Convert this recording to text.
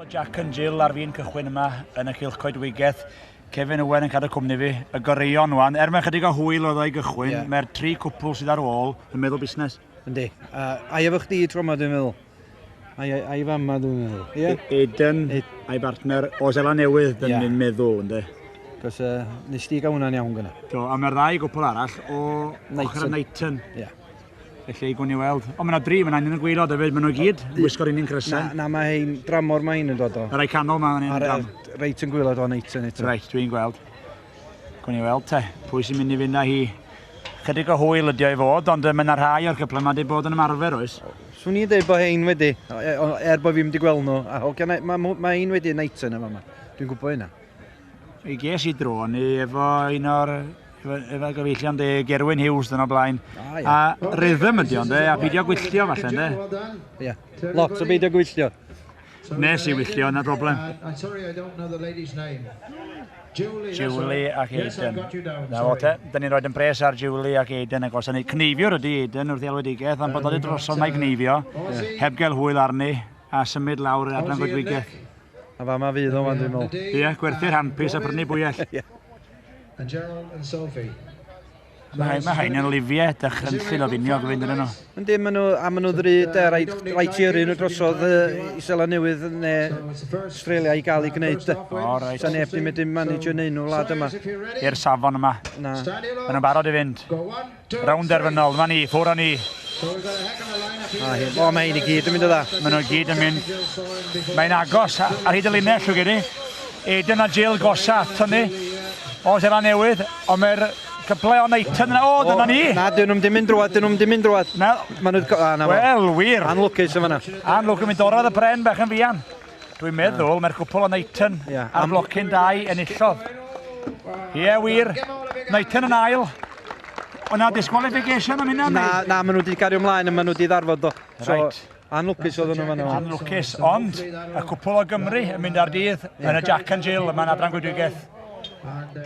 Jack and Jill ar fin cychwyn yma yn y Cylch Coedwigaeth. Kevin Owen yn cadw cwmni fi, y goreuon wan. Er mae chydig o hwyl oedd o'i gychwyn, yeah. Mae'r tri cwpl sydd ar ôl yn meddwl busnes. Yndi. A i efo chdi tro yma, dwi'n meddwl. Ai, ai fama, dwi'n meddwl. Yeah? Eden a'i bartner o Seland Newydd, dyn ni'n meddwl, ynddi. Cos nes di gael hwnna'n iawn gyna. Do, a mae'r ddau gwpl arall o ochr y Knighton. Ie. Yeah. Felly, gwn i weld. O, mae yna dri, mae yna un yn y gwaelod hefyd, maen nhw gyd yn gwisgo'r un un crysau. Na, na, mae hein, dramor mae hein yn dod o. Y rai canol ma, fan hyn. Reit yn gwaelod o Knighton eto. Reit, dwi'n gweld. Gwn i weld te, pwy sy'n mynd i fynd â hi. Chydig o hwyl ydi o i fod, ond mae yna rhai o'r cyplau yma wedi bod yn ymarfer, oes? Swn i'n dweud bod hein wedi, er bod fi'n wedi gweld nhw. A hogia, mae ma hein wedi Knighton yma. Dwi'n gwybod hynna. Mi ges i dro ni efo un o'r efo, efo gyfeillion de, Gerwyn Hughes dyn o blaen. Ah, ia. A rhythm ydi ond de, a peidio gwylltio falle de. Ia, lot o beidio gwylltio. Nes i wylltio, na broblem. Julie ac Aiden. Na fo te, dyn ni'n rhoi yn pres ar Julie ac Aiden ac os ni cneifiwr ydi Aiden wrth ei alwedigaeth, ond bod o wedi drosodd mae gneifio, heb gael hwyl arni, a symud lawr i'r adran goedwigaeth. A fama fydd o wan, dwi'n meddwl. Ie, gwerthu'r handpiece a prynu bwyell. Ie. And Gerald and Sophie. Mae mae rhain yn lifiau dychrynllyd o finiog i fynd yn nhw. Yndi, maen nhw, a maen nhw ddrud, de, rhaid, rhaid ti yrru nhw drosodd i Seland Newydd neu Australia i gael ei gwneud. De. O, reit. Sa neb di medru manage neud nhw wlad yma. I'r safon yma. Na. Maen nhw'n barod i fynd. Rownd derfynol, dyma ni, ffwr â ni. O, mae hyn i gyd yn mynd o dda. Maen nhw gyd yn mynd. Mae'n agos ar hyd y linell, dwi'n credu. Eden a Jill gosa ato ni. O, Seland Newydd, ond mae'r cyple o Knighton yna. O, dyna ni! Na, dyn nhw'n mynd drwad, dyn nhw'n mynd drwad. Na. Maen nhw... A, na fo. Wel, wir. Anlwcus yn fanna. Anlwcus, mi dorrodd y pren bach yn fuan. Dwi'n meddwl, mae'r cwpl o Knighton Ie. ar blocyn 2 enillodd. Ie, wir. Knighton yn ail. O'na disqualification am hynna? Na, na, maen nhw wedi gario ymlaen a maen nhw wedi ddarfod do. So, Reit. Anlwcus oedden nhw fanna. Anlwcus, ond y cwpl o Gymru yn mynd ar dydd yn y Jack and Jill yma'n adran Goedwigaeth. And,